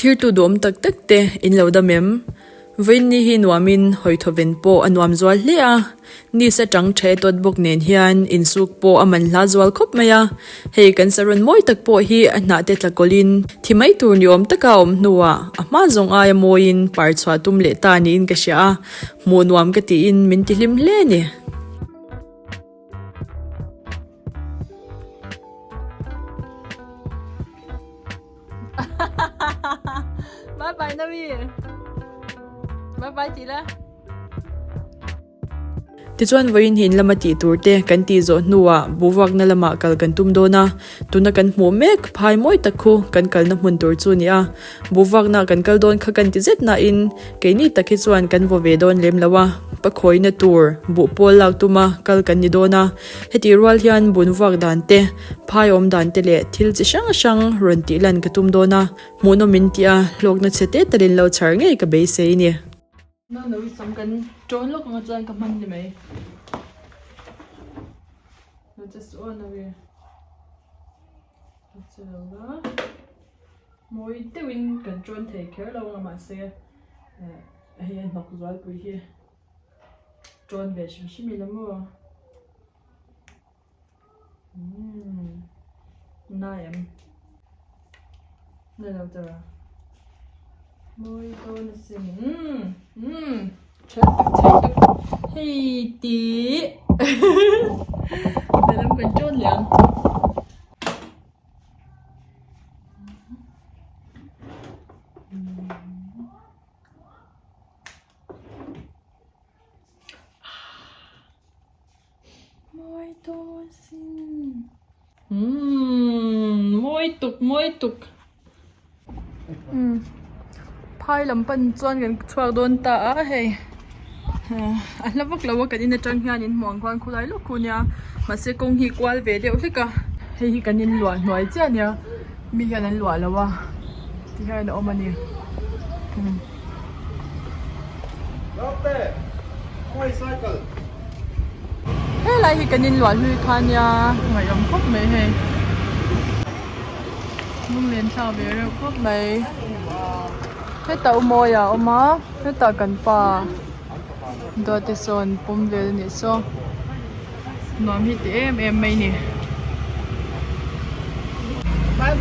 Thirtu duhawm tak tak te in lo dam em? Vawiin ni hi nuamin hawi thawven pawh a nuam zual hle a, ni sa tang tha e tawt bawk nen hian insuk pawh a man hla zual khawp mai a. Hei kan saron mawi tak pawh hi a hnah te tla kawlhin thi mai tur ni awm taka a awm hnuah a hma zawng aia mawiin par chhuah tum leh ta niin ka hria a, hmuh nuam ka tiin min ti hlim hle a ni. Bye bye Navi. Bye bye tih la. Tichuan vawiin hi in lama tih tur te kan tih zawh hnuah buhvuakna lamah kal kan tum dawn a, tuna kan hmuh mek phai mawi tak khu kan kalna hmun tur chu ni a, buhvuakna kan kal dawn kha kan ti zet nain keini tak hi chuan kan vaw ve dawn lem lo a, pakhawina tur buh pawl lak tuma kal kan ni dawn a. Hetih rual hian bun vuak dan te, phai awm dan te leh thil chi hrang hrang rawn tih lan ka tum dawn a, hmuhnawm in tih a, hlawkna chhe te talin lo chhar ngei ka beisei ni. No no i sam kan tawn lawk anga chuan ka hman ni mai. No just aw no i. Che lo la. Mawi deuhin kan tawn thei kher lo anga mahse hei a hnawk zualpui hi. Ṭawn ve hrim hrim ila maw? Umm na em? Na lo tawh a. Mawi dawn asin. Umm umm ṭha tak ṭha tak hei tih lehlam kan ṭawn leh ang. Mawi dawn sin. Umm mawi tuk mawi tuk. Umm phai lam pan chuan kan chhuak dawn ta a hei a hla vak lo a kan in atang hian in hmuh ang khuan khulai lawk khu nia mahse kawng hi kual ve deuh hlek a hei hi kan in luah hnuai chiah a nia mi hian an luah lo a ti hian a awm a ni. Helai hi kan inluah hlui kha nia ngaihawm khawp mai hei lunglen thlak ve reuh khawp mai hetah u mawi a awm a hetah kan pa duat te sawn pawm vel a nih saw nuam hi ti em em mai ni bye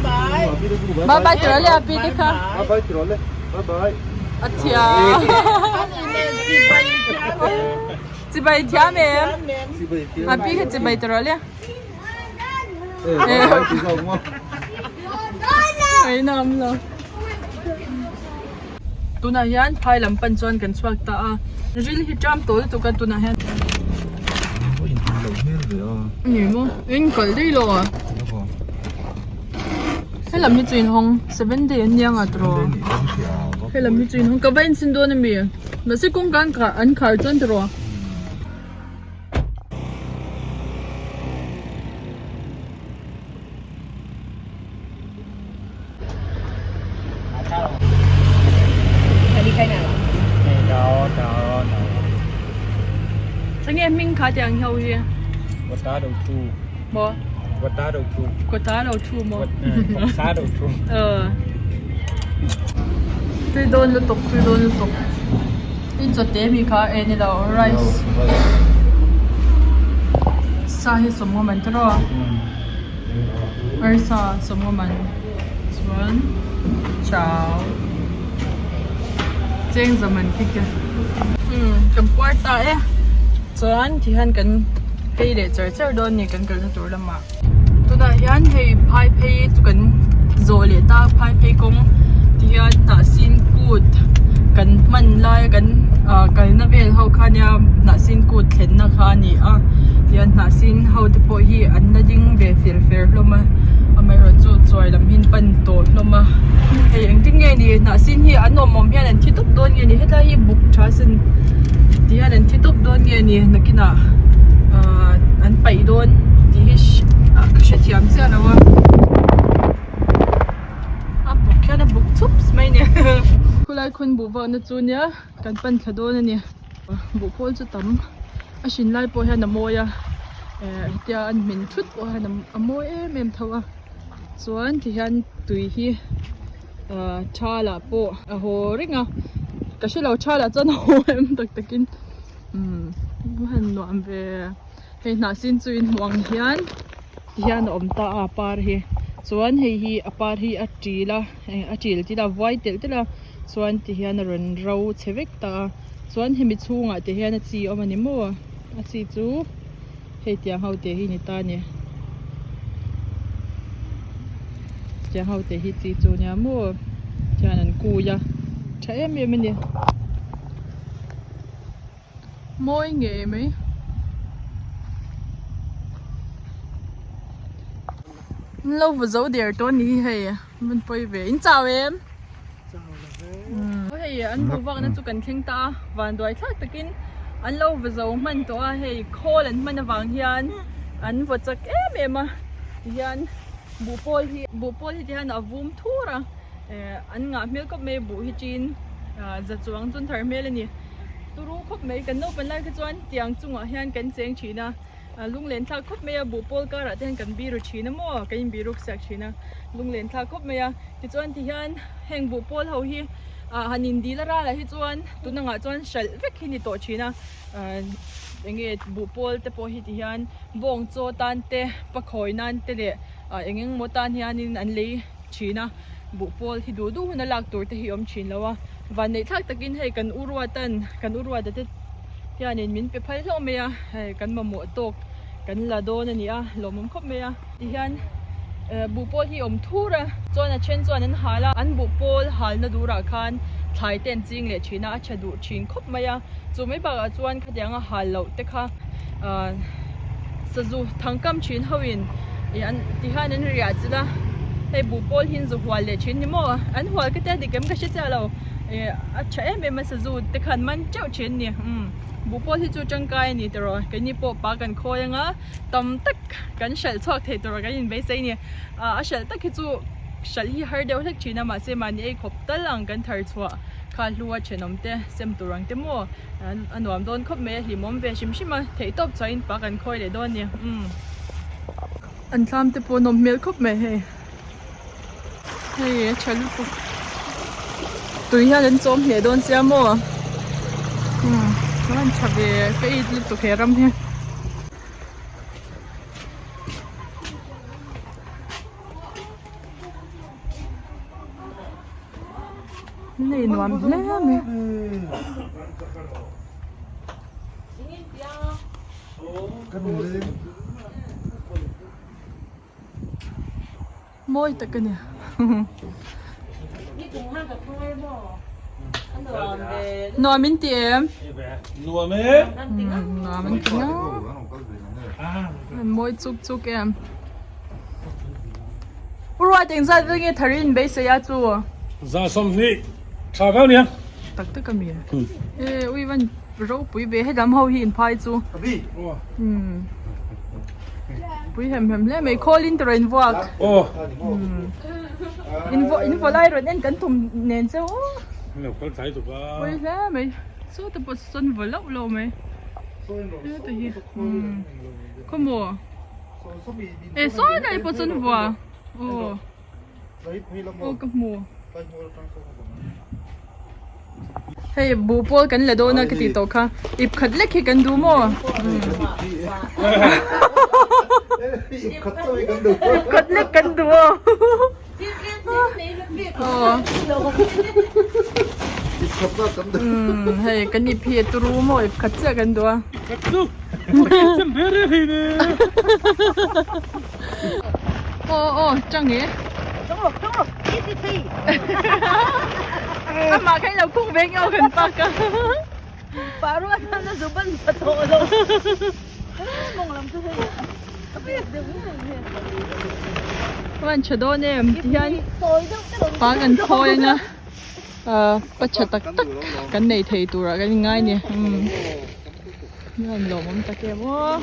bye tih rawh le a pi te kha a thiam chibai thiam em a pi kha chibai tih rawh le Tunah hian phai lam pan chuan kan chhuak ta a, ril hi ṭam tawh lutuk a tunah hian. Ni maw in kalh daih lo a helam hi chu in hawng seven day an nia nga tiraw helam hi chu in hawng ka va enchhin dawn ami mahse kawngka an khar an khar chuan tiraw. Enge hming kha tiang ho hi? Kawta do thu. Maw? Kawta do thu. Kawta do thu maw? Kawta do thu. Ờ. Tui dawn lutuk, tui dawn lutuk. I chawte mi kha e ni lo rice. Sa hi sawmngaw man tiraw? Arsa sawmngaw man chuan chau cheng za man khi te umm kan puar ta e chuan ti hian kan phei leh char char dawn a ni kan kalna tur lamah tunah hian hei phai phei chu kan zawh leh ta phai phei kawng ti hian hnah sin kut kan hman laia kan ah kalna vel ho kha nia hnah sin kut thlenna kha a ni a tihian hnah sin ho te pawh hi an la ding ve fer fer hlawm a amaherawhchu chuai lam hi an pan tawh hlawm a hei engtin nge ni hnah sin hi an awm awm hian an thi tawp dawn nge ni hetlai hi buk tha sin ti hian an thi tawp dawn nge ni nakinah ahh an paih dawn tih hi ah ka hrethiam chiah lo a a buk hian a buk chhup mai a ni khulai khun buh vak na chu nia kan pan thla dawn a ni buh pawl chu tam a hrin lai pawh hian a mawi a eh hetia an hmin thut pawh hian a mawi em em tho a chuan ti hian tui hi. Ahh thal ah pawh a haw reng a ka hrelo thal ah chuan a haw em tak takin umm a han nuam ve hei hnah sin chu in hmuh ang hian tihian a awm ta a par hi chuan hei hi a par hi a til a a til til a vuai telh telh a chuan tihian a rawn ro chhe vek ta a chuan hemi chhungah te hian a chi a awm a ni maw a chi chu hei tiang ho te hi ni ta a ni tiang ho te hi chi chu nia maw tihian an kui a tha em em a ni mawi ngei mai. An lo va zo der tawh a ni hi hei an pawi ve in chau em? Hei an hmuh vakna chu kan thleng ta a vanduai thlak takin an lo va zo hman tawh a hei khawl an hman avang hian an vaw chak em em a tihian buhpawl hi buhpawl hi tihian a vum thur a eh an ngah hmel khawp mai buh hi chin ah za chuang chun thar hmel a ni turu khawp mai kan naupan lai kha chuan tiang chungah hian kan cheng thin a. Lunglen thlak khawp mai a, buhpawl karah te hian kan biru thin a maw, kan inbiruk siak thin a, lunglen thlak khawp mai a. Tichuan tihian heng buhpawl ho hi ah han indil a ralah hi chuan tun angah chuan hralh vek hi ni tawh thin a, eng nge buhpawl te pawh hi tihian bawng chaw tan te, pakhawi nan te leh eng eng maw tan hianin an lei thin a, buhpawl hi duh duh huna lak tur te hi awm thin lo a. Vanneih thlak takin hei kan u ruatan kan u ruata te. Hianin min pe phal hlauh mai a, hei kan mamawh tawk kan la dawn a ni a, lawmawm khawp mai a. Tihian buhpawl hi awm thur a, chuan a then chuan an hal a, an buhpawl halna durah khan thlai te an ching leh thin a, a tha duh thin khawp mai a. Chu mai bakah chuan khatianga hal loh te kha sazu thangkam thin ho in tihian an riah chilh a, hei buhpawl hi an zu hual leh thin ni maw, an hual ka tia dik em ka hre chiah lo. Eh a tha em em a sazu te khan man teuh thin a ni umm buhpawl hi chu tangkai a ni tawh keini pawh pa kan khawi anga tam tak kan hralh chhuak thei tur a kan inbeisei a ni ah a hralh tak hi chu hralh hi har deuh hlek thin a mahse mahni ei khawp tal ang kan thar chhuah kha hlua thenawm te sem tur ang te maw a nuam dawn khawp mai a hlimawm ve hrim hrim a theihtawp chuahin pa kan khawi leh dawn a ni umm an thlam te pawh nawm hmel khawp mai hei. Hei a tha lutuk tui hian an chawm hle dawn sia maw umm a han tha ve ka it lutuk he ram hi. Nei nuam hle mai. Mawi tak a ni. Nuam in ti em? Nuam e. Nuam in ti nga. An mawi chuk chuk em. U Ruat eng zat vel nge tharin beisei a chu? Za 20 tha vek nia. Tak tak a mi. E ui van Ropui ve helam ho hi inphai chu. Umm pui hem hem hle mai khawl in tawrh a invuak. In vaw in vaw lai rawn en kan tum nen che u. Pui hle mai chu te pawh sawn vaw loh loh mai. Heta hi umm khawmaw e sawi lai pawh chuan vua aw. Aw ka hmu. Hei buh pawl kan la dawn a ka tih tawh kha ip khat lek hi kan duh maw? Ip khat lek kan duh aw. Aw. Hei kan ip hi a turu maw ip khat chiah kan duh a. Aw aw chang e. Amah kha i lo khung ve nge aw kan pak a. Chuan tha dawn em tihian pa kan khawi anga pa tha tak tak kan nei thei turah kan inngai a ni. Hian lawmawm tak em aw.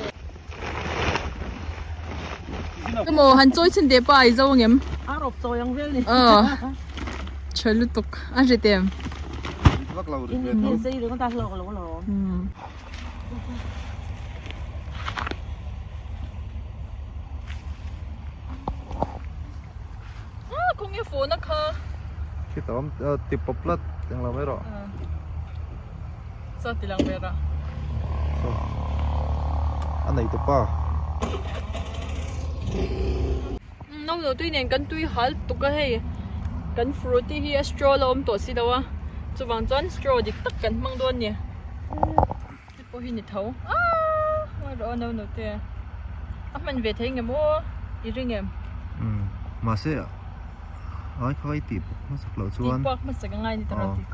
Emaw han chawi chhin teh pa i zo ang em? A rawp chawi ang vel ni. Aw. Tha lutuk a hre tem. In zei ringawt a hlawk lo alawm. Ah khawnge phone a kha. Khitah awm ti pawp tlat englo mai rawh. Saw ti lang ve rawh. Saw a nei tupa. No no tui nen kan tui hal tuk a hei kan fruity hi a straw la awm tawh si lo a chuvang chuan straw dik tak kan hmang dawn a ni hei pawh hi ni tho aaa ngawi rawh aw no no te a hman ve thei nge maw i ring em umm mahse ai kha i tih hmasak loh chuan tih puak hmasak a ngai ni tawh tih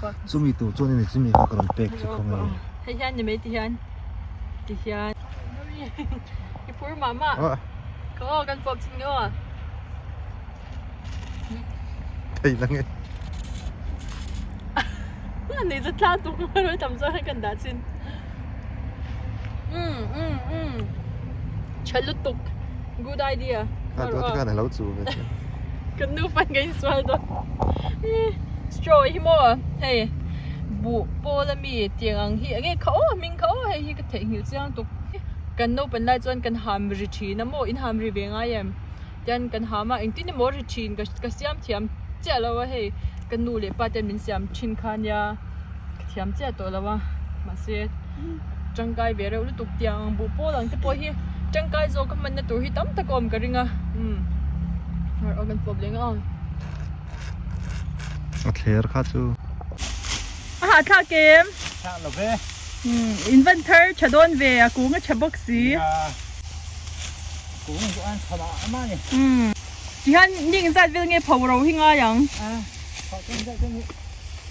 puak chumi tur chuan a ni chumi kha ka rawn pek chu khaw nge hei hian ni mai ti hian ti hian i phur mah mah ka aw kan fawp chin nge aw thei la nge ni chu thla tuk mai tam zawk kan dah chin um um um tha lutuk good idea a tu te khan alo chu ve che kan nu fan ka insual dawn straw hi maw hei buh pawl ami tiang ang hi enge kha aw hming kha aw hei hi ka theihnghilh chiang tuk kan naupan lai chuan kan ham ri thin a maw in ham ri ve ngai em tian kan ham a engtin emaw ri thin ka ka siam thiam chiah lo a hei ka nu leh pa ten min siam thin kha ania ka thiam chiah tawh lo a mahse tangkai ve reuh lutuk tiang ang buh pawl ang te pawh hi tangkai zawk a hmanna tur hi tam tak a awm ka ring a umm aw kan fawp leh ang. A thler kha chu. A hahthlak em? Thlak lo ve. Umm in van thar tha dawn ve a kung a tha bawk si. Nia kung chu an tha mah mah a ni. Umm tihian ning zat vel nge pho ro hi ngai ang. A pho chen zat chu ni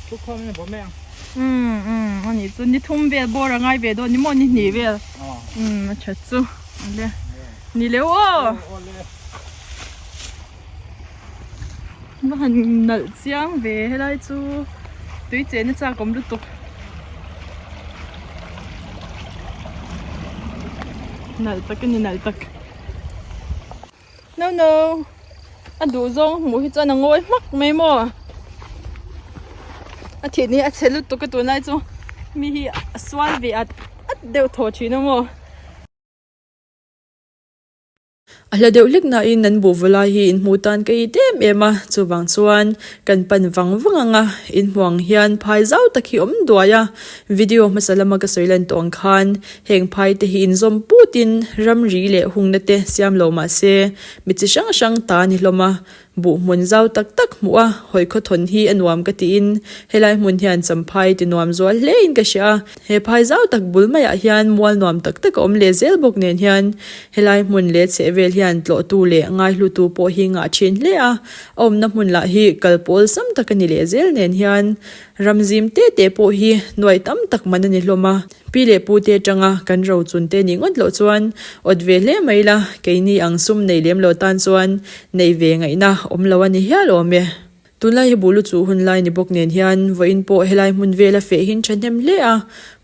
thu khawm in a bawm mai ang. Umm umm a nih chu ni thum vel bawr a ngai ve dawn ni maw ni hnih vel. Umm a tha chu ale ni leu aw. Va han nalh chiang ve helai chu tui chehna chak awm lutuk. Nalh tak a ni nalh tak. No no a duh zawng hmuh hi chuan a ngawi hmak mai maw a thih ni a chhe lutuk a tunlai chu mi hi a sual ve at at deuh thaw thin a maw. A hla deuh hlek nain an buh vaw lai hi inhmuh tan ka it em em a, chuvang chuan kan pan vang vang ang a, inhmuh ang hian phai zau tak hi awm duai a, video hmasa lama ka sawi lan tawh ang khan heng phai te hi inzawm putin ramri leh hungna te siam lo mah se mi chi hrang hrang ta a ni hlawm a, Buh hmun zau tak tak hmuh a, hawi khawthawn hi a nuam ka tiin helai hmun hian champhai ti nuam zual hle in ka hria a. He phai zau tak bul maiah hian mual nuam tak tak a awm leh zel bawk nen hian helai hmun leh chhehvel hian tlawhtu leh ngaihlutu pawh hi ngah thin hle a. A awmna hmun lah hi kal pawl sam tak a ni leh zel nen hian ram zim te te pawh hi nuai tam tak man a ni hlawm a. Pi leh pu te atanga kan ro chun te nih ngawt loh chuan awt ve hle mai la, keini ang sum nei lem lo tan chuan neih ve ngaihna awm lo a ni hial awm e. Tunlai hi buh lu chuh hun lai ni bawk nen hian vawiin pawh helai hmun vela feh hin thahnem hle a,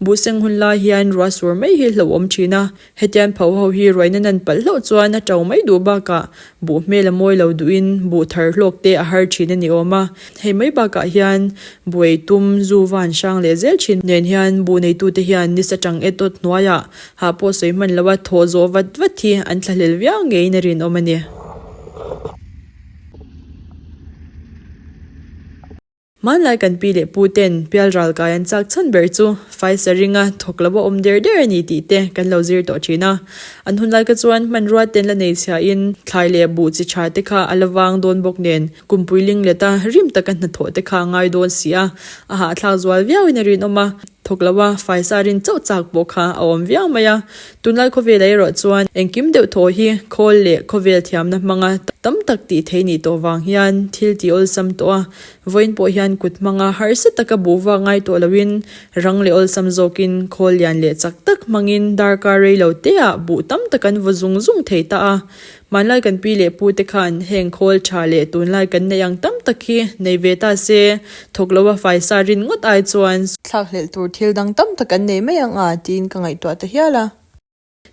buh seng hun lai hian ruah sur mai hi hlauhawm thin a, Hetian pho ho hi ruaina nan palh hlauh chuan a to mai duh bakah buh hmel a mawi lo duhin buh thar hlawk te a har thin a ni awm a. Hei mai bakah hian buai tum zu van hrang leh zel thin nen hian buh neitute hian nisa tang et awt hnuaiah hah pawh sawi hman loa thawh zawh vat vat hi an thlahlel viau ngeiin a rinawm a ni. Hmanlai kan pi leh pu ten pial ral kai an chak chhan ber chu Faisa ringa thawk lo a awm der der a ni tih te kan lo zir tawh thin a. An hunlai kha chuan hmanrua ten la nei chhia in thlai leh buh chi tha te kha a la vang dawn bawk nen kumpui ling let a rim taka hnathawh te kha a ngai dawn si a, a hahthlak zual viau in a rinawm a. Thawk lo a Faisa rin chauh chak pawh kha a awm viau mai a. Tunlai khawvelah erawh chuan engkim deuh thaw hi khawl leh khawvel thiamna hmanga tam tak tih theih nih tawh vang hian thil tih awlsam tawh a, Vawiin pawh hian kut hmanga harsa taka buh vak ngai tawh loin rang leh awlsam zawkin khawl lian leh chak tak hmangin darkar rei lo teah buh tam tak an vaw zung zung thei ta a. Hmanlai kan pi leh pu te khan heng khawl tha leh tunlai kan neih ang tam tak hi nei ve ta se, thawk loa faisa rin ngawt ai chuan thlakhlelh tur thil dang tam tak an nei mai ang a tiin ka ngaihtuah ta hial a.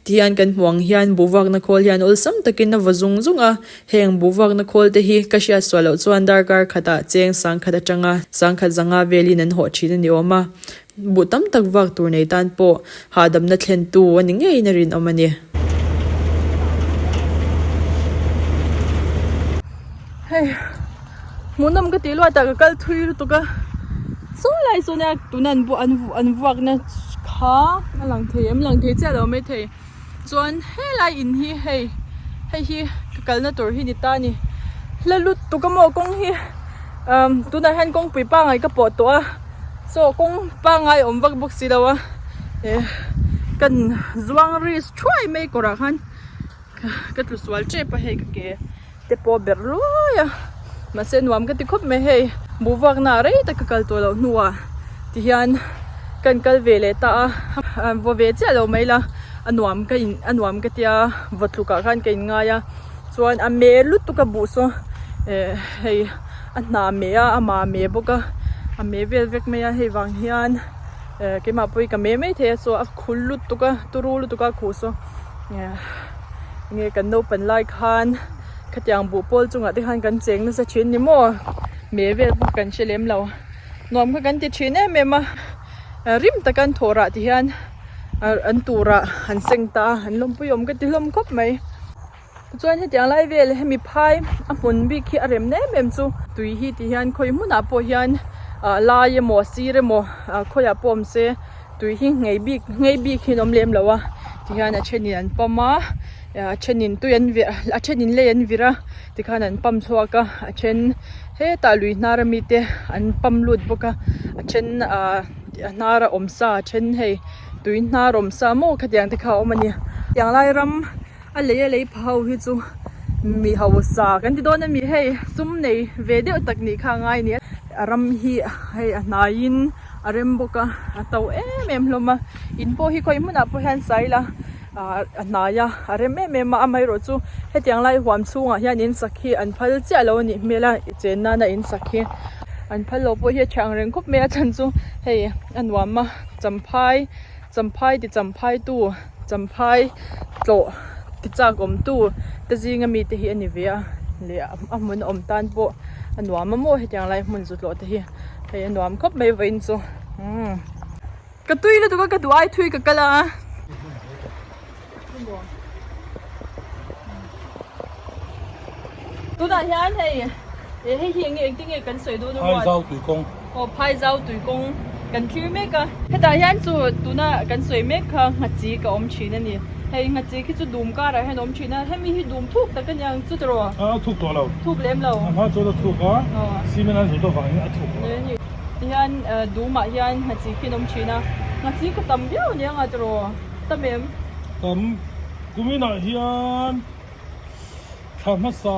Tihian kan hmuh ang hian buhvakna khawl hian awlsam takin a vaw zung zung a, heng buhvakna khawl te hi ka hriat suah loh chuan darkar khatah cheng sangkhat atanga sangkhat zanga velin an hawh thin a ni awm a, buh tam tak vak tur nei tan pawh hahdamna thlentu a ni ngeiin a rinawm a ni. Hei. Hmuhnawm ka tih luat ah ka kal thui lutuk a saw lai sawn a tuna an an an vuakna kha a lang thei em lang thei chiah lo maithei chuan helai in hi hei hei hi ka kalna tur hi ni ta a ni hla lutuk a maw kawng hi umm tunah hian kawngpui pangngai ka pawh tawh a saw kawng pangngai a awm vak bawk si lo a eh kan zuang risk thuai mai kawrah khan ka tlu sual tep a hei ka ke te pawh berh luai a mahse nuam ka ti khawp mai hei buh vuakna ah rei tak ka kal tawh loh hnuah tihian kan kal ve leh ta a vaw ve chiah lo mai la a nuam ka in a nuam ka tia vaw tluk ah khan ka in ngai a chuan a meh lutuk a buh saw eh hei a hna meh a a mah meh bawk a a meh vel vek mai a hei vang hian eh keimah pawh hi ka meh mai thei a saw a khul lutuk a turu lutuk a khuh saw. Nge kan naupan lai khan khatiang buh pawl chungah te khan kan cheng nasa thin ni maw meh vel pawh kan hre lem lo nuam kha kan ti thin em em a rim taka an thawh rah ti hian an tur ah an seng ta a an lawmpui awm ka ti hlawm khawp mai tichuan hetiang lai vel hemi phai a hmun bik hi a rem na em em chu tui hi ti hian khawi hmunah pawh hian ah lai emaw sir emaw ah khawiah pawh awm se. Tui hi nghei bik nghei bik hi an awm lem lo a tihian a thenin an pump a a thenin tui an vir a thenin lei an vir a tikhan an pump chhuak a a then hetah lui hnar ami te an pump lut bawk a a then ahh a hnar a awm sa a then hei tui hnar awm sa maw khatiang te kha a awm a ni tiang lai ram a lei a lei pha ho hi chu mi hausa kan ti dawn ami hei sum nei ve deuh tak nih kha a ngai a ni a ram hi hei a hnaiin. A rem bawk a a to em em hlawm a in pawh hi khawi hmunah pawh hian sa ila ah a hnai a a rem em em a amaherawh chu hetiang lai huam chhungah hian in sak hi an phal chiah lo a nih hmel a chen nana in sak hi an phal lo pawh hi a tha ang reng khawp mai a chhan chu hei a nuam a champhai champhai ti champhai tu champhai tlawh ti chak awm tu te zinga mite hi a ni ve a leh a hmun a awm tan pawh a nuam a maw hetiang lai hmun zu tlawh te hi. Hei a nuam khawp mai vawiin chu umm ka tui lutuk a ka duh ai thui ka kal a. Tunah hian hei eh hei hi enge engtin nge kan sawi dawn a ruat. Phaizau tuikawng. Aw phaizau tuikawng kan thlir mek a. Hetah hian chu tuna kan sawi mek kha nghachi ka awm thin a ni. Hei nghachi khi chu dum karah hian a awm thin a, hemi hi dum thuk tak a ni ang chu tiraw? A thuk tawh lo. Thuk lem lo. A hma chuan a thuk a, cement an zawh tawh vangin a thuk tawh lo. Tihian dumah hian nghachi khi an awm thin a, nghachi ka tam viau a ni ang a tiraw? Tam em? Tam. Kuminah hian thla hmasa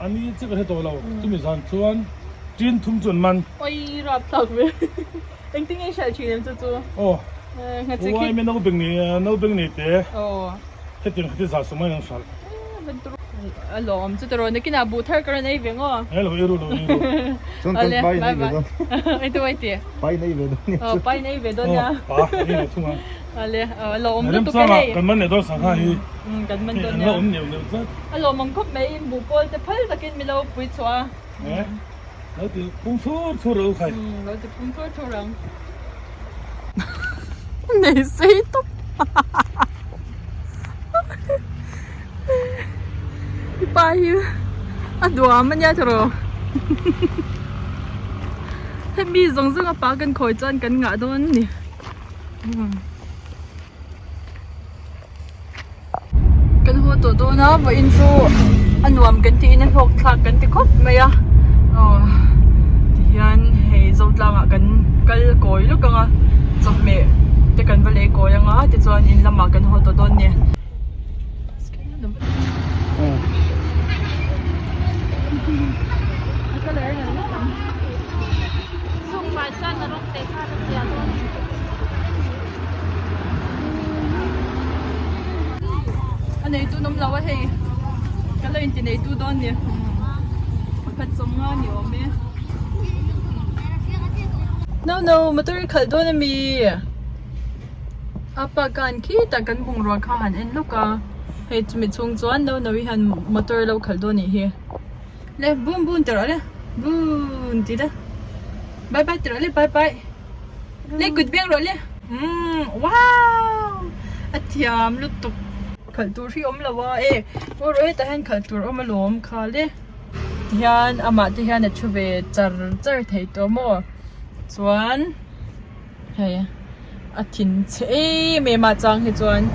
a ni chiah ka hre tawh lo, chumi zan chuan tin thum chu an man. Oi rapthlak ve. Engtin nge i hriat thin em chu chu? Aw, uai me naupang nei naupang nei te hetiang khati zah sawm aiin an hralh. A lawm chu tiraw nakinah buh thar ka rawn ei ve ngaw. He lo ei ru lo ei ru. Chuan kan pai nei ve dawn. Ei tu ai ti. Pai nei ve dawn nia chu. Pai nei ve dawn nia. Pa ei ve thung a. Ale a lawm lutuk e hei. Kan man leh dawn sangha hi. Kan man dawn nia. An la awm neuh neuh tlat. A lawm ang khawp mai in buh pawl te phal takin mi lo pui chhuah a. Lo ti phung thur thur ro khai. Lo ti phung thur thur ang. Nei sei tawp. I pa hi a duam a nia tiraw. Hemi zawng zawng a pa kan khawi chuan kan ngah dawn a ni. Kan haw tawh dawn a vawiin chu a nuam kan tiin a hlawk thlak kan ti khawp mai a aw tihian hei Zotlang ah kan kal kawi lawk ang a chawhmeh te kan va lei kawi ang a tichuan in lamah kan haw tawh dawn a ni. A neitu an awm lo a hei ka lo inti neitu dawn ni pakhat sawmnga ni awm e no no motor i khalh dawn ami a pa khan khitah kan bungrua kha han en lawk a hei chumi chhung chuan no no i hian motor a lo khalh dawn anih hi le bum bum ti rawh le bum ti la bye bye ti rawh le bye bye. Le kut beng rawh le. Umm wow a thiam lutuk. Khalh tur hi awm lo a e aw rawh hetah hian khalh tur awm alawm kha le. Tihian amah te hian a thu ve char char thei tawh maw chuan hei a thin chhe em em a chang hi chuan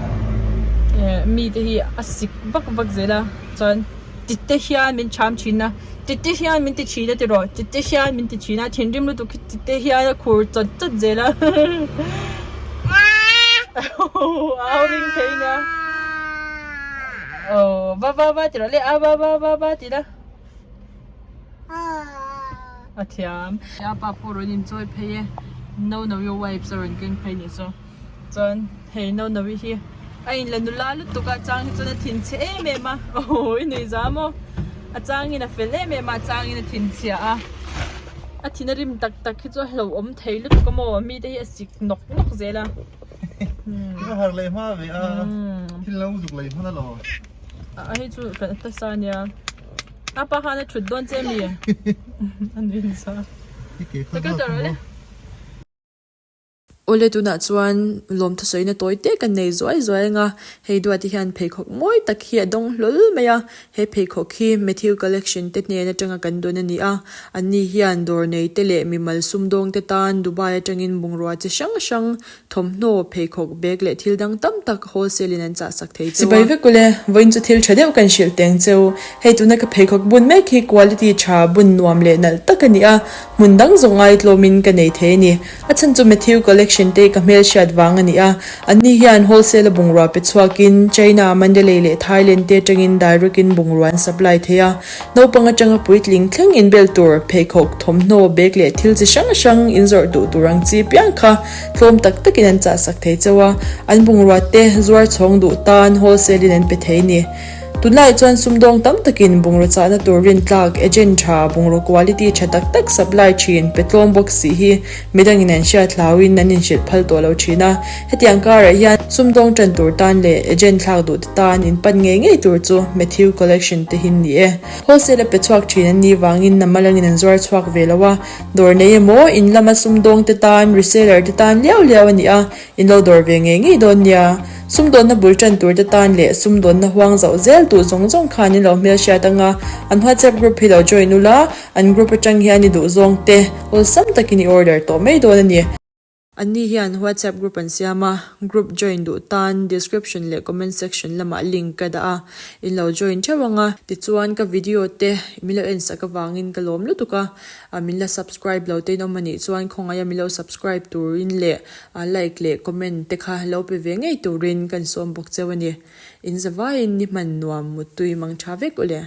eh mi te hi a sik vak vak zel a chuan ti te hian min cham thin a ti te hian min ti thin a ti rawh ti te hian min ti thin a thinrim lutuk hi ti te hian a khur chawt chawt zel a au ring thei nia. Aw va va va ti rawh le a va va va va ti la a thiam a pa pawh rawn in chawi phei e no no i wipes a rawn keng phei nih chu chuan hei no no i hi a in la nula lutuk a chang hi chuan a thinchhe em em a aw i nuih za maw a chang in a fel em em a a chang in a thinchhia a a thin a rim tak tak hi chu a hlauhawm thei lutuk a maw mite hi a sik nawk nawk zel a. Ka har leh hma ve a, thil lo zuk lei hman alawm. A hei chu kan tasa ania. A pa khan a thut dawn che mi? A nui nasa. Ka kal tawh rawh le. Awle tunah chuan lawmthu sawina tawi te kan nei zuai zuai anga hei duat te hian pheikhawk mawi tak hi a dawng hlawl mai a. He pheikhawk hi Matthew Collection te hnen atanga kan dawn a ni a, anni hian dawr nei te leh mimal sumdawng te tan Dubai atangin bungrua chi hrang hrang, thawmhnaw, pheikhawk, bag leh thil dang tam tak wholesale in an chah sak thei cheu a. Chibai vek ule, vawiin chu thil tha deuh kan hrilh teng cheu. Hei tuna ka pheikhawk bun mek hi quality tha, bun nuam leh nalh tak a ni a, hmun dang zawng ngaitlawmin ka nei thei a ni. A chhan chu Matthew Collection te ka hmelhriat vang a ni a, anni hian wholesale a bungrua pe chhuakin China, Mandalay leh Thailand te atangin direct in bungrua an supply thei a. Naupang atanga puitling thleng inbel tur, pheikhawk, thawmhnaw, bag leh thil chi hrang hrang inzawrh duh tur ang chi piang kha tlawm tak takin an chahsak thei chauh a, an bungrua te zuar chhawng duh tan wholesale in an pe thei a ni. Tunlaiah chuan sumdawng tam takin bungraw chahna tur rintlak, agent tha, bungraw quality tha tak tak supply thin, pe tlawm bawk si hi midangin an hriat hlauin an inhrilh phal tawh lo thin a. Hetiang karah hian sumdawng tan tur tan leh agent thlak duh te tan inpan ngei ngei tur chu Matthew Collection te hi ni e. Wholesale a pe chhuak thin an nih vangin nama langin an zuar chhuak ve lo a, dawr nei emaw in lama sumdawng te tan, reseller te tan liau liau a ni a, in lo dawr ve ngei ngei dawn nia. Sumdawnna bul tan tur te tan leh sumdawnna huang zauh zel duh zawng zawng khan in lo hmelhriat anga, an WhatsApp group hi lo join ula, an group atang hian i duh zawng te awlsam takin i order tawh mai dawn a ni. Anni hian WhatsApp group an siam a, group join duh tan description leh comment section lamah link ka dah a, in lo join theuh anga. Tichuan ka video te min lo en sak avangin ka lawm lutuk a, min la subscribe lo te in awm anih chuan khawngaih a min lo subscribe turin leh A like leh comment te kha lo pe ve ngei turin kan sawm bawk cheu a ni. In zavaiin ni hman nuam muttui mang tha vek ule.